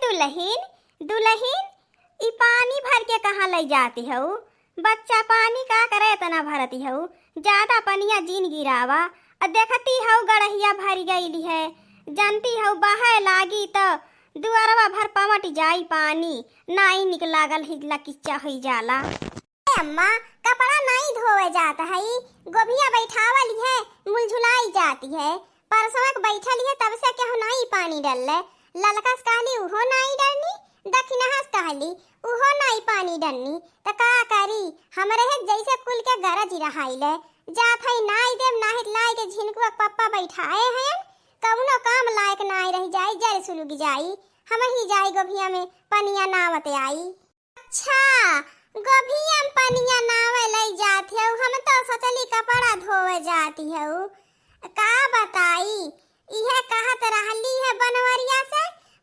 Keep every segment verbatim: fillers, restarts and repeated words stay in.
दुलहिन, दुलहिन, ई पानी भर के कहाँ लइ जाति हऊ? बच्चा पानी का करे एतना भरति हऊ? जादा पनिया जिन गिरावा। अ देखति हऊ गड़हिया भरि गइली है, जनति हऊ बहै लागी त दुअरवा भर पमटि जाई पानी, नाई निक लागल हिजला किच्चा होइ जाला। ए अम्मा, कपड़ा नाई धोवे जात हई, गोभिया बैठावल है, मुलझुलाई जाति है। परसों के बैठल है, तब से केहू नाई पानी डलले। ललका से कहली, उहो नाई डलनी, दखिनहा से कहली, उहो नाई पानी डलनी। त का करी, हमरे है जैसे कुल के गरज रहाइले। जात हई नाई देब, नाहित लाई के झिनकुआ के पप्पा बैठाए हैं, कउनो काम लायक नाई रहि जाई, जर सुलुग जाई। हमही जाई गोभिया में पनिया नावत आई। अच्छा, गोभिया में पनिया नावे लइ जात हऊ, हम तो सोचली कपड़ा धोवे जात हऊ। का बताई, इहे कहत रहली है बनवरिया से,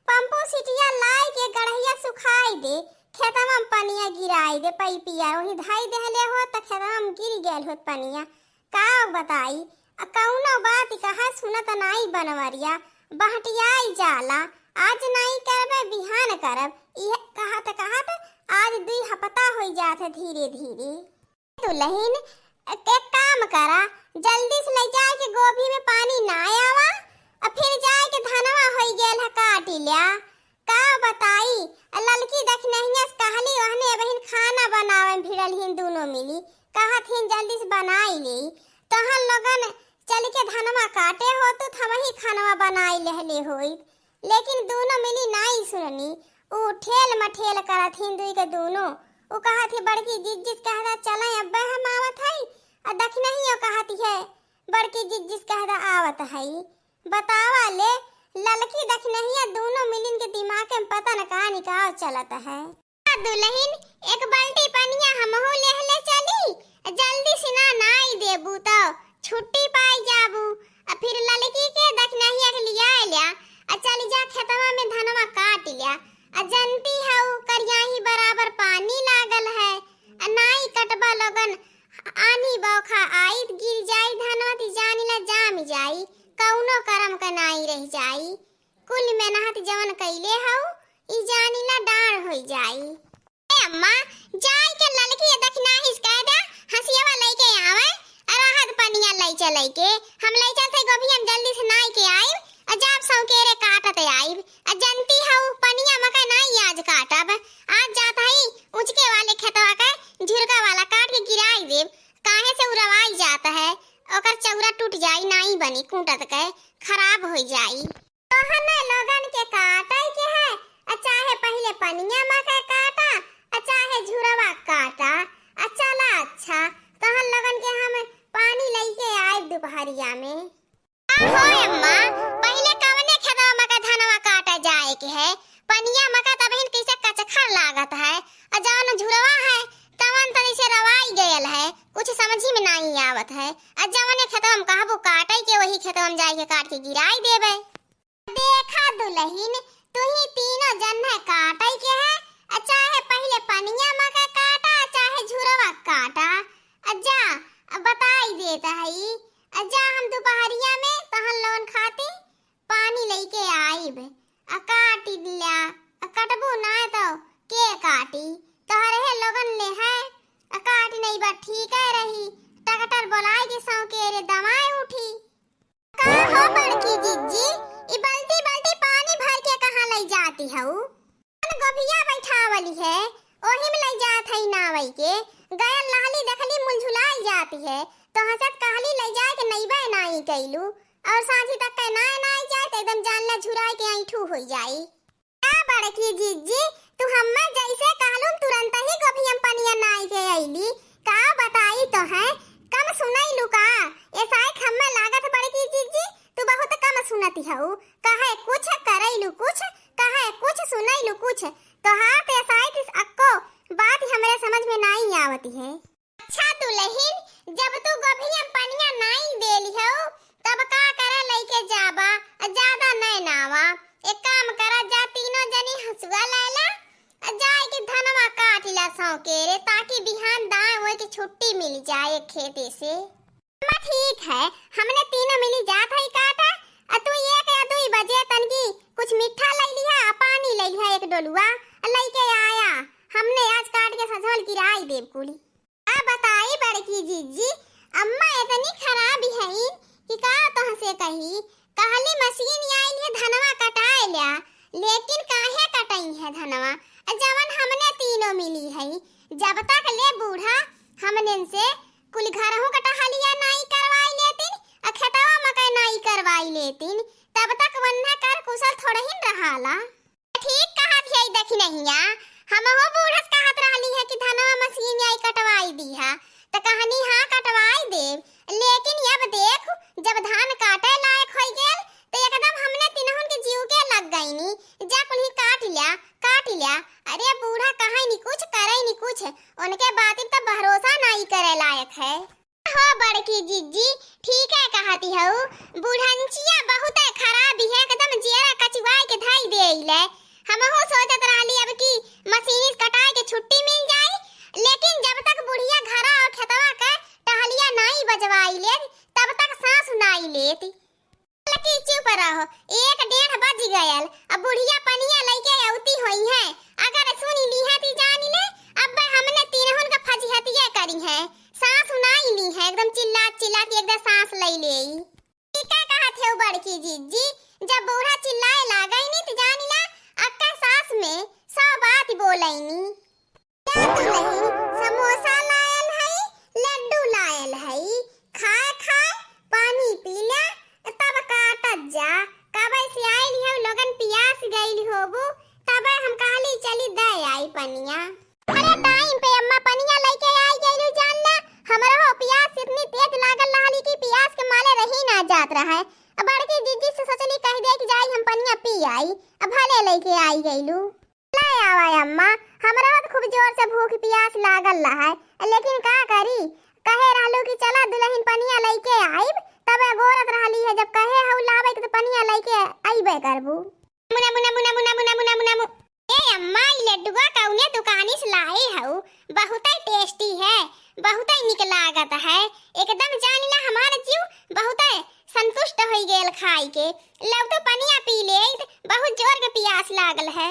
पंपू सिटिया लाई के गड़हिया सुखाई दे, खेतवा में पनिया गिराई दे, पैपिया वही धई देहले हो त खेतवा में गिर गयल होत पनिया। का बताई, अ कउनो बात कहा सुनत नाई बनवरिया, बहटियाई जाला। आज नाई करबे, बिहान करब, इहे कहत कहत आज दुई हफ्ता होइ जात है धीरे धीरे। दुलहिन, एक काम करा, जल्दी से लइ जाए के गोभी में पानी ना आवा, अ फिर जाए के धनवा होइ गयल है काटि ल्या। का बताई, ललकी दखिनहिया से कहली, ओहने बहिन खाना बनावे में भिड़ल हिन दूनो मिली, कहत हिन जल्दी से बनाई लेई। तोहन लोगन चलि के धनवा काटे होतू त हमही खानवा बनाई लेहले होइत, लेकिन दूनो मिली नाई सुननी। ऊ ठेल मठेल करत हिन दुई के दूनो। ऊ कहत ही बड़की जिज्जी से कहदा चले अब्बे हम आवत हई, आ दखिनहियो कहत है बड़की जिज्जी से कहदा आवत हई। बतावा ले, ललकी दखिनहिया दूनो मिलिन के दिमाग में पता न का निकाल चलत है। आ दुलहिन, एक बाल्टी पनिया हमहू लेहले चली, जल्दी से ना नाई देबू तो छुट्टी पाई जाबू। आ फिर ललकी के दखिनहिया के लिया ल्या, आ चली जा खेतवा में धनवा काटि ल्या। आ जनती हऊ करियाही बराबर पानी लागल है, आ नाई कटबा लोगन आनी बौखा आई त गिर जाई धनवा ती जानी ला जाम जाई, कउनो करम क नाई रहि जाई। कुल मेहनत जवन कइले हऊ, ई जानी ला डाँड़ होइ जाई। ए अम्मा, जाई के ललकी दखिनही से कह दे, हँसियवा लइके आवे, अरहद पनिया लइ चलइ के, हम लइ चलत हई गोभिया में जल्दी से नाई के आइब, आ जाब सौकेरे काटत आइब। आ जनती हऊ पनिया मकई नाई आज काटब, आज जात हई उँचके वाले खेतवा के झुरका वाला काट के गिराई देब, काहे से उरवाई जात है, ओकर चौरा टूट जाई, नाई बनी, कूटत के खराब होइ जाई। तोहने लोगन के काटइ के है, आ चाहे पहिले पनिया मकई काटा, आ चाहे झुरवा काटा, आ चला अच्छा, तोहन लोगन के हम पानी लइके आइब दुपहरिया में। का हो अम्मा, पहिले कवने खेतवा मकई धनवा काटे जाए के है? पनिया मकई तबहिन कैसे कचखर लागत है, आ जवन झुरवा है, तवन तनी से रवाई गयल है, कुछ समझी में नाई आवत है। आ जवने खेतवा में कहबू काटइ के, वही खेतवा में जाइके काट के गिराई देबे। देखा दुलहिन, तुही तीनों जन्हे काटइ के है, आ चाहे पहिले पनिया मकई काटा, आ चाहे झुरवा काटा। आ जा, आ बताई देत हई, आ जा हम दुपहरिया में तोहन लोगन खातिर पानी लइके आइब। आ काटि ल्या, आ कटबू नाय तो के काटी? तोहरे लोगन ले है, आ काटि नइबा ठीके रही, ट्रैक्टर बोलाइ के सौकेरे दमाए उठी। का हो बड़की जिज्जी, ई बल्टी बल्टी पानी भर के कहाँ लइ जाती हऊ? अपन गोभिया बैठावली है, ओही में लइ जात हई नावइ के। गयल लहली देखली मुलझुलाई जाती है, तो हँसत कहली लइ जाए के नइबे नाई कइलू, और साँझी तक के नाय नाई जाए तो एकदम जान ला झुराए के ऐंठू होइ जाई। का बड़की जिज्जी, तू हम्मे जइसे कहलू तुरंतही गोभिया में पनिया नाई के अइली। का बताई तोहे, कम सुनइलू का? एसाई हम्मे लागत बड़की जिज्जी, तू बहुत कम सुनती हऊ। कहे कुछ करइलू कुछ, कहे कुछ सुनइलू कुछ। तोहार तो एसाई किस अक्को बात हमरे समझ में नाई आवती है। अच्छा दुलहिन, जब तू गोभिया में पनिया नाई देली हऊ, तब का करे लइके जाबा? आ जादा नैन आवा। एक काम करा, जा तीनों जनी हँसुआ लैला, आ जाइके धनवा काटि ला सौकेरे, ताकि बिहान दाएँ होइके छुट्टी मिलि जाए खेते से। अम्मा ठीक है, हमने तीनों मिली जात हई काटा, आ तू एक या दुई बजे तनकी कुछ मीठा लइ लिहा, आ पानी लइ लिहा, एक डोलुआ लइके आया, हमने आज काट के सझवल गिराई देब कुली। का बताई बड़की जिज्जी, अम्मा इतनी खराब हईन कि का तोहसे कही। कहली मशीन आइल है धनवा कटाए ल्या, लेकिन काहे कटइहैं धनवा? आ जवन हमने तीनों मिली है, जब तक ले बूढ़ा हमने से कुल घरहूँ का टहलिया नाई करवाई लेतिन, आ खेतवा मकई नाई करवाई लेतिन, तब तक वन्ना कर कुशल थोड़हिन रहाला। ठीक कहत हिया दखिनहिया, हमहू बूढ़स कहत रहली है कि धनवा मशीन आई कटवाई दीहा, त कहनी हाँ कटवाई देब, लेकिन अब देख जब धान काटे लायक होइ गेल त एकदम हमने तिनहुन के जीव के लग गईनी, जा कुल्ही काट ल्या, काट ल्या। अरे बूढ़ा कहै नी कुछ, करै नी कुछ, उनके बातिन त भरोसा नाई करे लायक है। हो बड़की जिज्जी, ठीक है कहती हऊ, बुढ़ंचिया बहुत खराब है, एकदम जियरा कचुआई के धई देइले। हमहू सोचत रहली अब की मशीनी कटाई के छुट्टी मिल जाई, लेकिन जब तक बुढ़िया घरा और खेतवा के टहलिया नाई बजवाई ले, तब तक सांस नाई लेती। लकी चुप रहो, एक डेढ़ बज गयल, अब बुढ़िया पनिया लइके अउती होइहैं। अगर सुनी लिहैं ती जानी ले, अब हमने तीनहुन का फजिहतिया करिहैं। सास उनाई लिहैं, एकदम चिल्लात चिल्लात एकदम सास लई लेई। ई का कहत हेउ बड़की जिज्जी, जब बूढ़ा चिल्लाए लागइनी त जानी ला, अक्का सास में सौ बात बोलइनी। का दुलहिन, समोसा लायल हई, लड्डू लायल हई, खाए खाए पानी पी ले, तब काटत जा। कबै से आइल हऊ लोगन, पियास गइल होबू, तबै हम कहली चली दे आई पनिया। अरे टाइम पे अम्मा पनिया लइके आई गइलू जान ले, हमरा हो पियास इतनी तेज लागल रहली कि पियास के माले रही ना जात रहे। अब बड़की जिज्जी से सोचली कह दे कि जाई हम पनिया पी आई, अब भले लइके आई गइलू। ले आवा अम्मा, हमरा तो खूब जोर से भूख पियास लागल रहे, लेकिन का करी, कहे रहलू कि चला दुलहिन पनिया लइके आइब, तबे गोरत रहली है, जब कहे हऊ लावे के तो पनिया लइके अइबे करबू। मुना, मुना, मुना, मुना, मुना, मुना, मुना, मु-, ए अम्मा, ई लड्डुआ कौने दुकानी से लाए हऊ? बहुते टेस्टी है, बहुते निक लागत है, एकदम जान ला हमार जीव बहुते संतुष्ट होइ गेल खाई के। लव तो पनिया पी ले, बहुत जोर के पियास लागल है।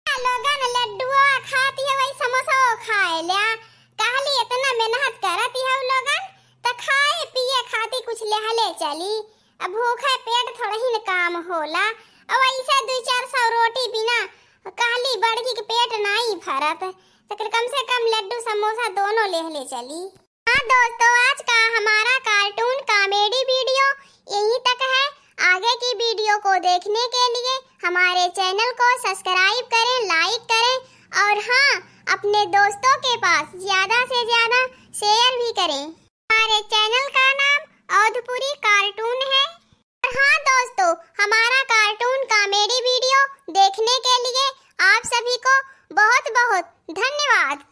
लोगन लड्डुआ खाती है, वही समोसा खाए ल्या। कहली इतना मेहनत करती है लोगन, त खाए पिए खाती कुछ लेहले चली। अब भूखे पेट थोड़ा ही न काम होला। अब ऐसे दुई चार सौ रोटी बिना कहली बड़की के पेट नाई भरत, त कम से कम लड्डू समोसा दोनों लेहले चली। हाँ दोस्तों, आज का हमारा cartoon comedy video यहीं तक है। आगे की video को देखने के लिए हमारे channel को subscribe करें, like करें और हाँ, अपने दोस्तों के पास ज़्यादा से ज़्यादा share भी करें। हमारे channel का नाम अवधपुरी cartoon है। और हाँ दोस्तों, हमारा cartoon comedy video देखने के लिए आप सभी को बहुत बहुत धन्यवाद।